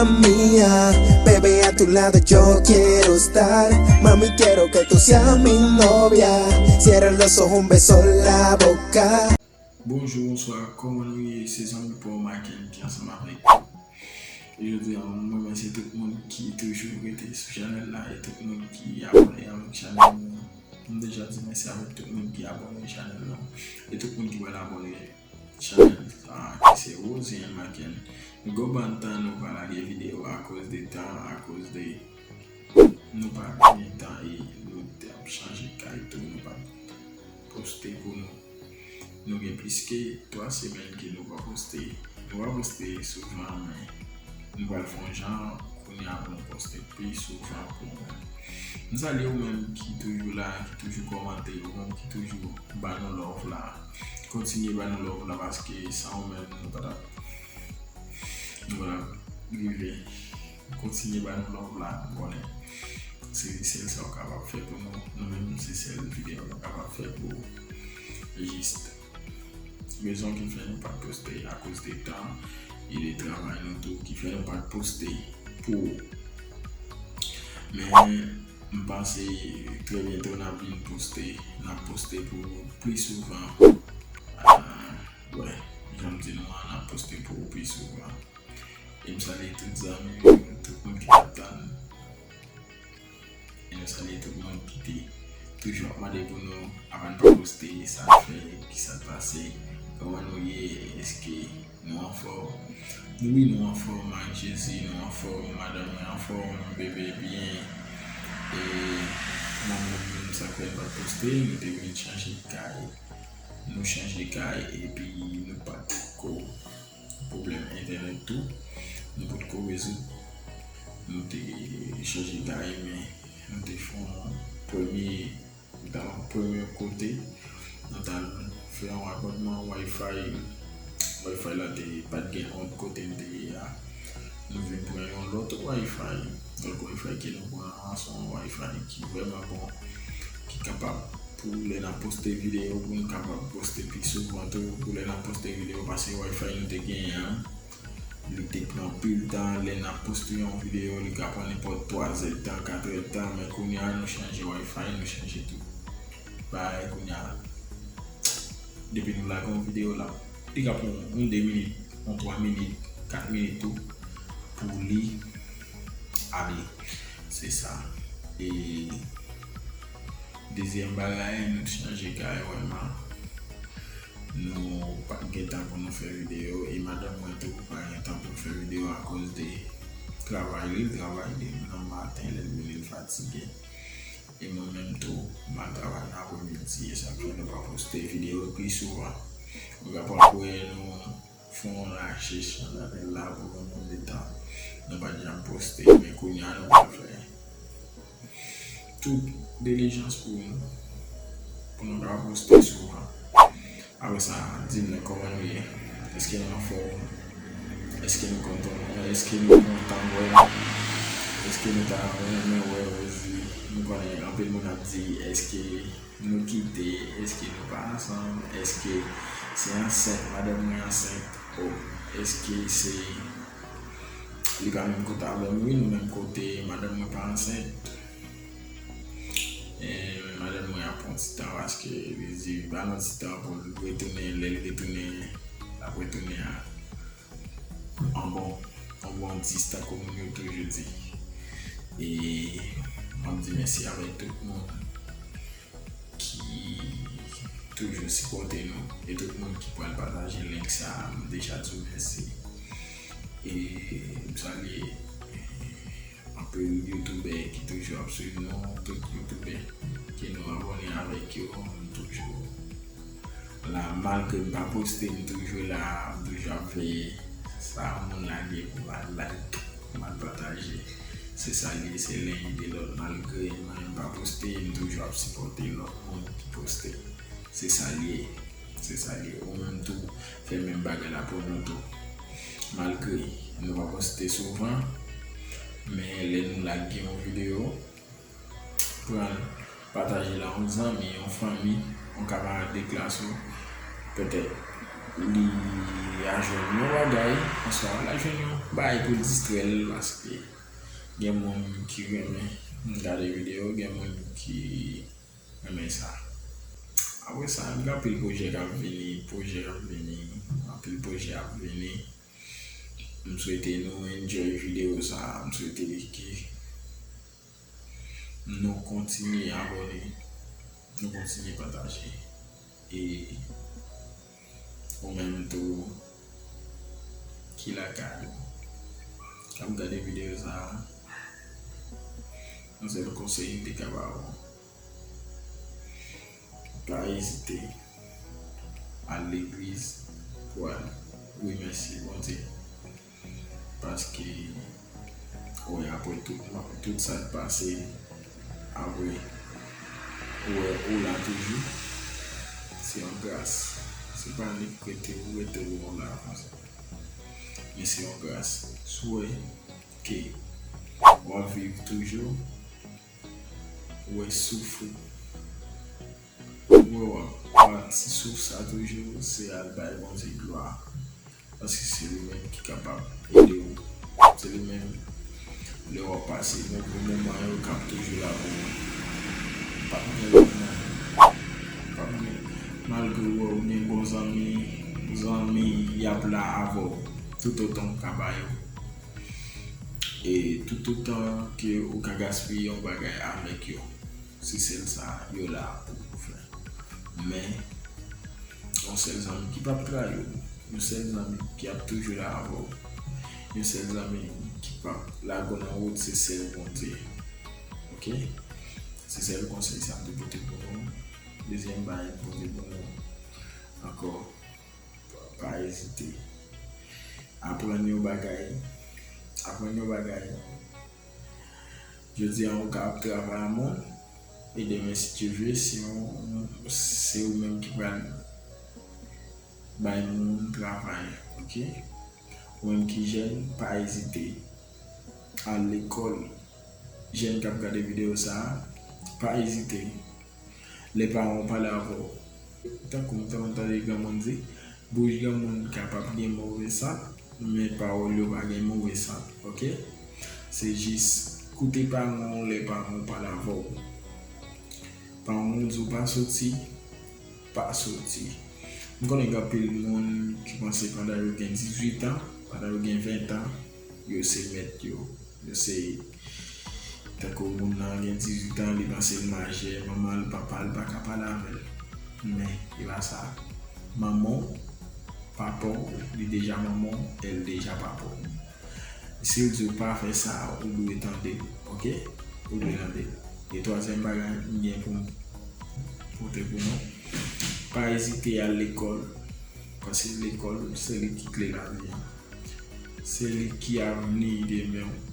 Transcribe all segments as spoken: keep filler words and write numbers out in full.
Mía, bebé, a tu lado yo quiero estar. Mami, quiero que tú seas mi novia. Cierra los ojos, un beso en la boca. Bonjou, bonswa, kòman nou ye? Se zanmi pa w Maken ki ansanm avèk nou. Jodi a, m remèsye tout moun ki toujou rete sou chanèl la e tout moun ki abòne avèk chanèl nou. M deja di mèsi avèk tout moun ki abòne chanèl nou e tout moun ki pral abòne chanèl sa ki se Rosie Maken. Nou gen yon bann tan nou pa lage videyo akoz de tan, akoz de nou pa gen tan e nou te ap chanje kay tou, nou pa poste pou nou. Nou gen plis ke twa semèn ke nou pa poste. Nou pa poste souvan, men nou pral fè yon jan kounye a pou nou poste pi souvan pou nou. M salye ou menm ki toujou la, ki toujou kòmante, ou menm ki toujou ba nou love la. Kontinye ba nou love la, paske san ou menm, nou pa t ap nou pa t ap rive. Kontinye ba nou love la, m konnen se sèl sa w kapab fè pou nou. Nou menm, se sèl videyo nou kapab fè pou ou. Jis rezon ki fè nou pa t poste akoz de tan e de travay nou tou ki fè nou pa t poste pou ou. Men m panse trè byento n ap vin poste, n ap poste pou ou pi souvan. Ah, wè, jan m di nou an, n ap poste pou ou pi souvan. E m salye tout zanmi m, tout moun ki t ap tann. E nou salye tout moun ki te toujou ap mande pou nou, apa n pa poste, sa n fè, kisa k pase, kòman nou ye, èske nou anfòm? Wi, nou anfòm ak Jezi, nou anfòm, madanm mwen anfòm, bebe byen. E mwen menm, sa k fè n pa t poste, nou te vin chanje kay. Nou chanje kay, epi nou pa t ko pwoblèm entènèt tou, nou potko rezoud. Nou te chanje kay, men nou te fè yon premye, nou t al yon premye kote, nou t al fè yon abònman Wi-Fi. Wi-Fi la te pa t gen yon kote n te ye a. Nou vin pran yon lòt Wi-Fi. Lòt Wi-Fi ke nou pran an, se yon Wi-Fi ki vrèman bon, ki kapab pou lè n ap poste videyo, pou n kapab poste pi souvan tou, pou lè n ap poste videyo, paske Wi-Fi nou te genyen an, li te pran anpil tan, lè n ap poste yon videyo, li ka pran nenpòt twa zèdtan, kat èdtan, men kounye a nou chanje Wi-Fi, nou chanje tout bagay, kounye a, depi nou lage yon videyo la, li ka pran yon de minit, yon twa minit, kat minit tou, pou li ale. Se sa. E dezyèm bagay, nou t chanje kay vrèman. Nou pa t gen tan pou nou fè videyo, e madanm mwen tou pa gen tan pou l fè videyo akoz de travay li, l travay depi nan maten, lè l vini l fatige. E mwen menm tou, m al travay nan apremidi, e sa k fè nou pa poste videyo pi souvan. Ou kapab wè nou fè yon rachich nan latè la pou yon bon de tan. Nou pa t janm poste, men kounye a nou pral fè tout dilijans pou nou, pou nou ka poste souvan. Apre sa, di m non kòman nou ye? Èske nou anfòm? Èske nou kontan? Èske nou kontan wè m? Èske nou ta renmen wè Rosie? M konnen anpil moun ap di, èske nou kite? Èske nou pa ansanm? Èske se ansent? Madanm mwen ansent? O, èske se li pa menm kote avè m? Wi, nou menm kote, madanm mwen pa ansent. E, men madanm mwen ap pran ti tan paske li di ba l yon ti tan pou l retounen, lè l retounen, l ap retounen a yon bon, yon bon dis, tankou moun yo toujou di. E m ap di mèsi avèk tout moun ki toujou sipòte nou e tout moun ki pral pataje link sa a, m deja di w mèsi. E m salye anpil youtubè ki toujou ap swiv nou, tout youtubè ke nou abòne avèk yo, m toujou la, malgre m pa poste, m toujou la, m toujou ap veye sa moun lage pou m al like, pou m al pataje. Se sa l ye, se len ede lòt. Malgre mwen menm m pa poste, m toujou ap sipòte lòt moun ki poste. Se sa l ye. Se sa l ye. Ou menm tou, fè menm bagay la pou nou tou. Malgre nou pa poste souvan, men lè nou lage yon videyo, pran l, pataje l a yon zanmi, yon fanmi, yon kamarad de klas ou, petèt Li a jwenn yon bagay, oswa l a jwenn yon bagay pou l distrè l, paske gen moun ki renmen gade videyo, gen moun ki renmen sa. Apre sa, gen anpil pwojè k ap vini, pwojè k ap vini, anpil pwojè ap vini. M swete nou enjoy videyo sa, m swete ke nou kontinye abòne, nou kontinye pataje. E ou menm tou ki lakay ou, k ap gade videyo sa, yon sèl konsèy m te ka ba ou, pa ezite al legliz pou al remèsye Bondye. Paske ou wè, apre tout, tout sa k pase, apre ou wè ou la toujou, se yon gras. Se pa li k rete ou rete lwen la konsa. Men se yon gras. Si w wè ke w ap viv toujou, ou wè souf ou, ou wè w ap pati souf sa toujou, se al bay Bondye glwa. Paske se li menm ki kapab ede w. Se li menm, lè w ap pase move moman yo, k ap toujou la pou ou. P ap gen lòt moun. P ap gen, malgre w wè ou gen bon zanmi, zanmi y ap la avè w toutotan w ka ba yo. E toutotan ke ou ka gaspiye yon bagay avèk yo, se sèl sa yo la pou ou fè. Men, yon sèl zanmi ki p ap trayi w, yon sèl zanmi ki ap toujou la avè w, yon sèl zanmi ki p ap lage w nan wout, se sèl Bondye. Oke? Se sèl konsèy sa m te pote pou nou. Dezyèm bagay m pote pou nou ankò, pa ezite. Aprann yon bagay. Aprann yon bagay. Jodi a, ou ka ap travay a moun, e demen, si Dye vle, se yon, se ou menm ki pral bay moun travay, oke? Ou menm ki jèn, pa ezite. Al lekòl. Jèn k ap gade videyo sa a, pa ezite. Lè paran w pale avè w, tankou m te konn tande granmoun di, bouch granmoun kapab gen move sant, men pawòl yo pa gen move sant, oke? Se jis koute paran w lè paran w pale avè w. Paran w di w pa soti, pa soti. M konnen gen anpil moun ki panse pandan yo gen dizuit an, pandan yo gen ven an, yo se mèt yo. Yo se, tankou moun nan gen dizuit an, li panse l majè, manman l, papa l pa ka pale avè l. Men, e pa sa. Manman w, papa w, li deja manman w, e l deja papa w. Si l di w pa fè sa, ou dwe tande l, oke? Ou dwe tande l. E twazyèm bagay m gen pou m pote pou nou, pa ezite al lekòl, paske lekòl, se li ki kle lavi a. Se li ki avni demen w.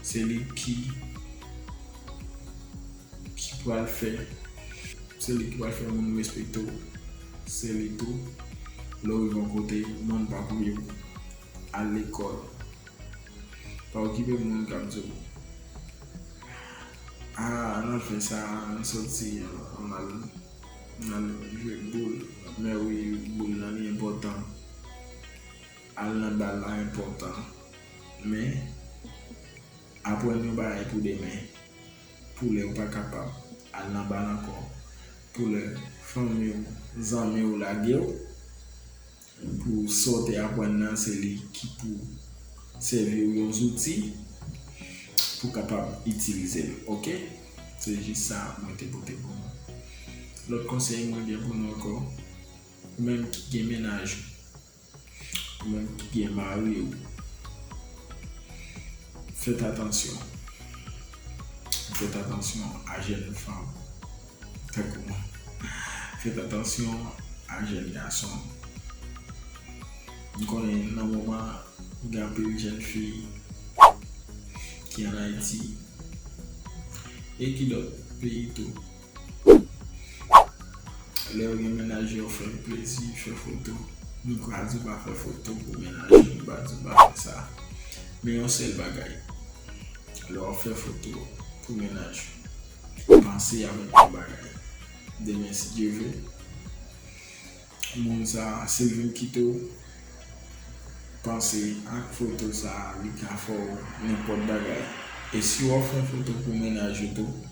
Se li ki, ki pral fè, se li ki pral fè moun respekte w. Se li tou, lè w rive yon kote, moun p ap ouye w. Al lekòl. Pa okipe moun k ap di w, "A, ann al fè sa, ann soti, ann al, ann al jwe boul." Men wi, boul lan li enpòtan. Al nan bal la enpòtan. Men, aprann yon bagay pou demen. Pou lè ou pa kapab al nan bal ankò. Pou lè fanmi w, zanmi w lage w. Pou sa w te aprann nan, se li ki pou sèvi w yon zouti pou kapab itilize l, oke? Se jis sa mwen te pote pou nou. Lòt konsèy mwen gen pou nou ankò, ou menm ki gen mennaj ou, ou menm ki gen mari w, fèt atansyon. Fèt atansyon a jèn fanm. Tankou mwen. Fèt atansyon a jèn gason. M konnen nan moman, gen anpil jèn fi ki ann Ayiti e ki lòt peyi tou. Lè yo gen mennaj yo, fè plezi, fè foto. M pa di w pa fè foto pou mennaj ou, m pa di w pa fè sa. Men yon sèl bagay, lè w ap fè foto pou mennaj ou, panse avèk yon bagay. Demen, si Dye vle, Moun sa, si l vin kite w, panse ak foto sa, li ka fè w nenpòt bagay. E si w ap fè foto pou mennaj ou tou,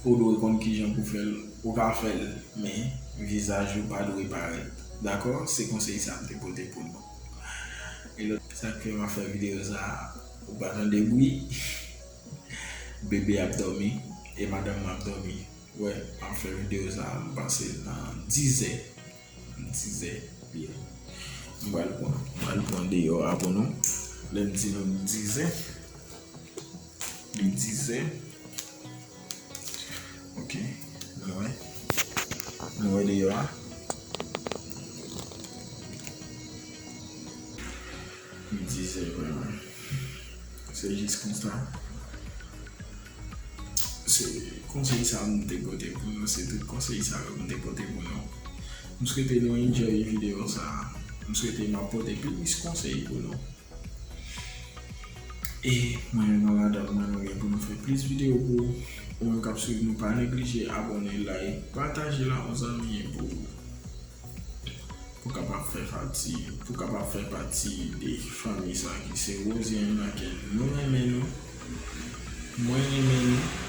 ou dwe konn kijan pou fè l. Ou ka fè l, men vizaj ou pa dwe parèt. Dakò? Se konsèy sa m te pote pou nou. E lòt sa k fè m ap fè videyo sa, ou pa tande bri. Bebe ap dòmi e madanm mwen ap dòmi. Wè, m ap fè videyo sa, m pase nan dizè. Dizè, yeah. M pral pran, m pral pran deyò a pou nou. Lè m di nou dizè, li dizè. Ok, nou wè. Nou wè deyò a. Li dizè vrèman. Se jis konsa. Se konsèy sa m te pote pou nou, se tout konsèy sa yo m te pote pou nou. M swete nou enjoy videyo sa. M swete m ap pote plis konsèy pou nou. E mwen menm ak madanm mwen, nou gen pou nou fè plis videyo pou ou. Ou menm k ap swiv nou, pa neglije abòne, like, pataje l a yon zanmi pou, pou kapab fè pati, pou kapab fè pati de fanmi sa ki se Rosie and Maken. Nou renmen nou. Mwen renmen nou.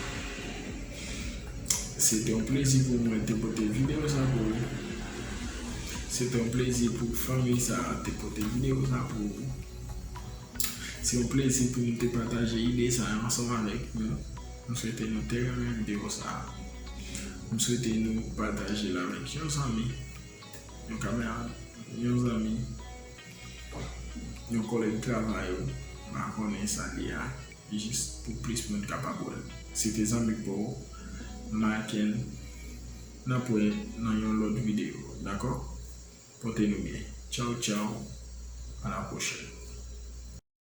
Se te yon plezi pou mwen te pote videyo sa pou ou. Se te yon plezi pou fanmi sa te pote videyo sa pou ou. Se yon plezi pou nou te pataje ide sa yo ansanm avèk nou. M swete nou te renmen videyo sa. M swete nou pataje l avèk yon zanmi, yon kamarad, yon zanmi, yon kòlèg travay ou, m pa konnen sa li a, jis pou plis moun kapab wè l. Se te zanmi pa w, Maken, n ap wè nan yon lòt videyo, dakò? Pote nou byen. Tchaw, tchaw. A la pwochèn.